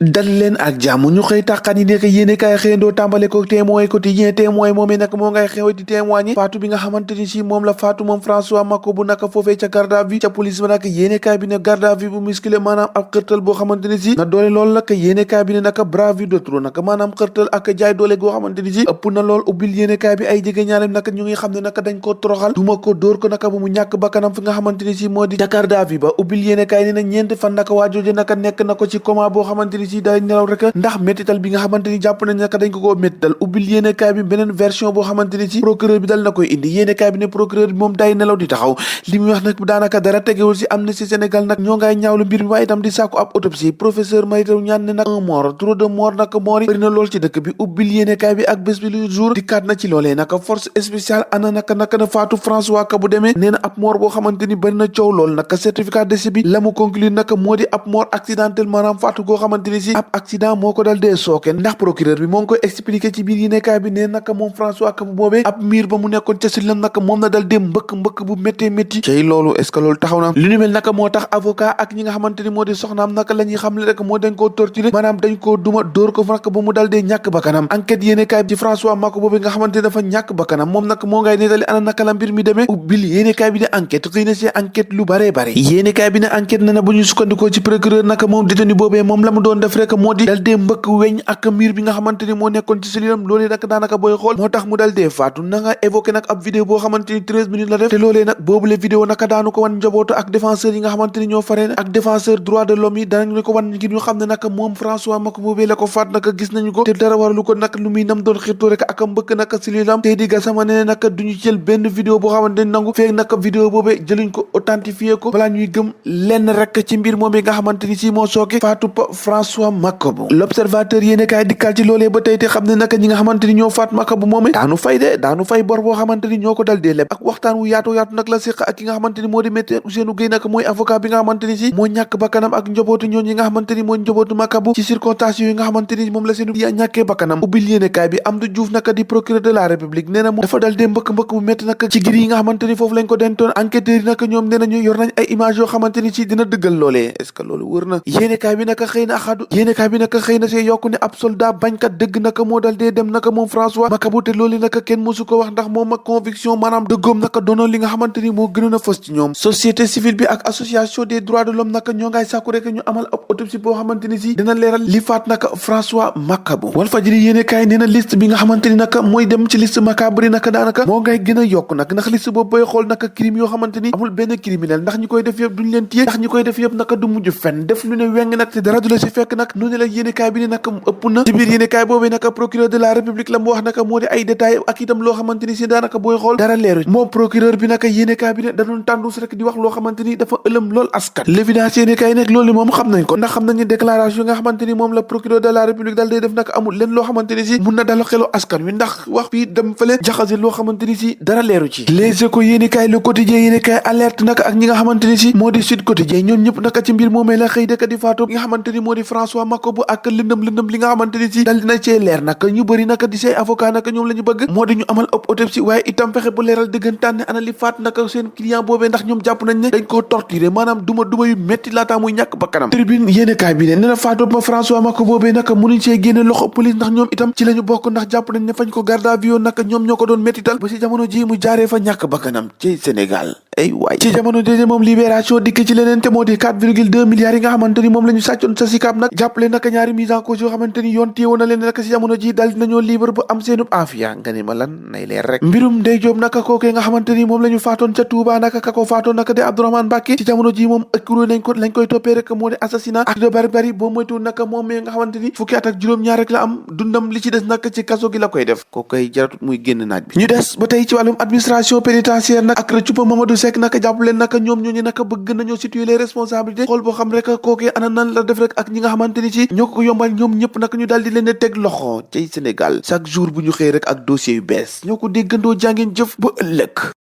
dal leen ak jàmm ñu xëy tàqan yi nekk yéene kaay xëyandoo tàmbale ko témoin quotidien témoin moomee nag moo ngay xew di témoin yi faatu bi nga xamante ni si moom la faatu moom François Mancabou nag foofee ca garde à vue ca police ba nag yéene kaay bi ne garde à vue bu musculé maanaam ab xërtal boo xamante ni si na doole loolu nag yéene kaay bi ne nag bravure de trop nag maanaam xërtal ak jaay doole goo xamante ni si ëpp na lool ubbil yéene kaay bi ay jege ñaalem nag ñu ngi xam ne nag dañ ko toroxal duma ko dóor ko nag bu mu ñàkk bakkanam fi nga xamante ni si moo di ca garde à vue ba ubbil yéene kaay ni na ñeenti fan nag waajooje nag nekk na ko ci coma boo xamante ni si day nelaw rek ndax métital bi nga xamante ni jàpp nañ naka dañ ko koo métital ubbil yéenekaay bi beneen version boo xamante ni ci procureur bi dal na koy indi yéenekaay bi ne procureur bi moom day nelaw di taxaw li muy wax nag daanaka dara tegewul ci Amnesty Sénégal nag ñoo ngay ñaawlu mbir mi waaye itam di sàkku ab autopsie professeur Mary Teuw Niane ne nag un mort trop de mort nag moor yi bëri na lool ci dëkk bi ubbil yéenekaay bi ak bés bi lu jour dikkaat na ci loolee naka force spéciale ana naka na faatu François Ka bu demee nee na ab mort boo xamante ni bëri na coow lool naka certificat de décès bi la mu conclure naka moo di ab mort accidentel maanaam faatu goo xamante ni si ab accident moo ko dal dee sooke ndax procureur bi moo ngi koy expliqué ci biir yéenekaay bi ne naka moom François Ka bu boobee ab miir ba mu nekkoon ca si lam naka moom na dal dee mbëkk bu méttee métti cay loolu est-ce que loolu taxaw na li ñu mel naka moo tax avocat ak ñi nga xamante ni moo di soxnaam naka la ñuy xam le rek moo dañ koo torturé maanaam dañ koo duma dóor ko naka ba mu dal dee ñàkk bakkanam enquête yéenekaay bi ci François Mancabou boobu nga xamante ni dafa ñàkk bakkanam moom nag moo ngay nettali ana naka la mbir mi demee ubbil yéenekaay bi ne enquête xëy na si enquête lu bare bare yéenekaay bi ne enquête na na bu ñu sukkandikoo ci procureur naka moom détenu boobee moom la mu doon def rek moo di dal dee mbëkk weñ ak miir bi nga xamante ni moo nekkoon ci selilam loolee nag daanaka booy xool moo tax mu dal dee faatu na nga évoqué nag ab vidéo boo xamante ni 13 minutes la def te loolee nag boobule vidéo naka daanu ko wan njabootu ak défenseur yi nga xamante ni ñoo faree ak défenseur droit de l'homme yi danañu ko wan ngir ñu xam ne nag moom François Mancabou boobee la ko faat naka gis nañu ko te dara waralu ko nag lu muy nam doon xirtoo rek ak mbëkk nag selilam tey di Gassama ne nag duñu jël benn vidéo boo xamante ni nangu feeg nag vidéo boobee jëluñ ko authentifié ko balaa ñuy gëm lenn rek ci mbir moom yi nga xamante ni si moo sooke faatu François Mancabou l'observateur yéene kaay dikkal ci loolee ba tey te xam ne naka ñi nga xamante ni ñoo faat Mancabou moomee daanu fay bor boo xamante ni ñoo ko dal dee leb ak waxtaan wu yaatu nag la séq ak ki nga xamante ni moo di Maître Ousseynou Gueye nag mooy avocat bi nga xamante ni si moo ñàkk bakkanam ak njobootu ñoon yi nga xamante ni mooy njobootu Mancabou ci circonstances yi nga xamante ni moom la seenu ñàkkee bakkanam ubbil yéene kaay bi Amdou Diouf naka di procureur de la République nee na moom dafa dal dee mbëkk bu métti nag ci gir yi nga xamante ni foofu lañ ko dentoon enquêteurs yi nag ñoom nee nañu yor nañ ay image yoo xamante ni si dina dëggal loolee est-ce que loolu wër na yéene kaay bi naka xëy na axadu yéene kaay bi naka xëy na see yokku ne ab soldat bañkat dëgg naka moo dal dee dem naka moom François Mancabou te loolu naka kenn mosu ko wax ndax moom ak conviction maanaam dëggoom naka doonoon li nga xamante ni moo gënoon a fës ci ñoom société civile bi ak association des droits de l'homme naka ñoo ngay sàkku rek ñu amal ab autopsie boo xamante ni si dina leeral li faat naka François Mancabou Walfadjri yéene kaay nee na liste bi nga xamante ni naka mooy dem ci liste macabre yi naka daanaka moo ngay gën a yokk nag ndax liste boobu booy xool naka crime yoo xamante ni amul benn criminel ndax ñi koy def yëpp duñ leen téye ndax ñi koy def yëpp naka du mujj fenn def lu ne weng nag te dara du la si fekk nag noonu la yéene kaay bi ne naka ëpp na ci biir yéene kaay boobee naka procureur de la république la mu wax naka moo di ay détails ak itam loo xamante ni si daanaka booy xool dara leeru moom procureur bi naka yéene kaay bi ne da doon tàndus rek di wax loo xamante ni dafa ëlëm lool askan l'évidence yéene kaay nekk loolu moom xam nañ ko ndax xam nañu déclaration nga xamante ni moom la procureur de la république dal day def naka amul leen loo xamante ni si mun na dal xelu askan wi ndax wax fii dem fële jaxase loo xamante ni si dara leeru ci les échos yéene kaay le quotidien yéene kaay alerte naka ak ñi nga xamante ni si moo di Sud Quotidien ñoom ñëpp naka ci mbir moomee la xëy dëkk di faatu nga xamante ni moo di François Mancabou ak lëndëm li nga xamante ni si dal dina cee leer naka ñu bëri naka di say avocat naka ñoom la ñu bëgg moo di ñu amal ab autopsie waaye itam fexe bu leeral dëggantaan ne ana li faat naka seen client boobee ndax ñoom jàpp nañ ne dañ koo torturé maanaam duma yu métti laataa muy ñàkk bakkanam tribune yéene kaay bi ne nee na faatu ma François Mancabou boobee naka mënuñ see génne loxo police ndax ñoom itam ci la ñu bokk ndax jàpp nañ ne fañ ko garde à vue naka ñoom ñoo ko doon méttital ba si jamono ji mu jaaree fa ñàkk bakkanam ci Sénégal ay waay ci jamono jooju moom libération dikk ci leneen te moo di 4,2 milliards yi nga xamante ni moom la ñu sàccoon sa Sicap nag jàppale naka ñaari mise en cause yoo xamante ni yoon téewoon na leen naka si jamono ji dal dinañoo libre bu am seenub afiya nga ni ma lan nay leer rek mbirum Ndeye Diop naka kookee nga xamante ni moom la ñu faatoon ca Touba naka ka ko faatoon naka de Abdourahmane Mbacké ci jamono ji moom ëkkuro lañ koy toppee rek moo di assassinat acte de barbarie boo moytuwul naka moom mi nga xamante ni fukki at ak juróom-ñaar rek la am dundam li ci des naka ci kaso gi la koy def ko koy jaratut muy génn naaj bi ñu des ba tey ci wàllum administration pénitentiaire nag ak rëccupa Mamadou Seck naka jàpp leen naka ñoom ñooñu naka bëgg nañoo situer les responsabilités xool boo xam rek kookee ana nan la def rek ak ñi nga xamante ni ci ñoo ko yombal ñoom ñëpp naka ñu daal di leen teg loxo ci Sénégal chaque jour bu ñu xëy rek ak dossier yu bees ñoo ko déggandoo jàngeen jëf ba ëllëg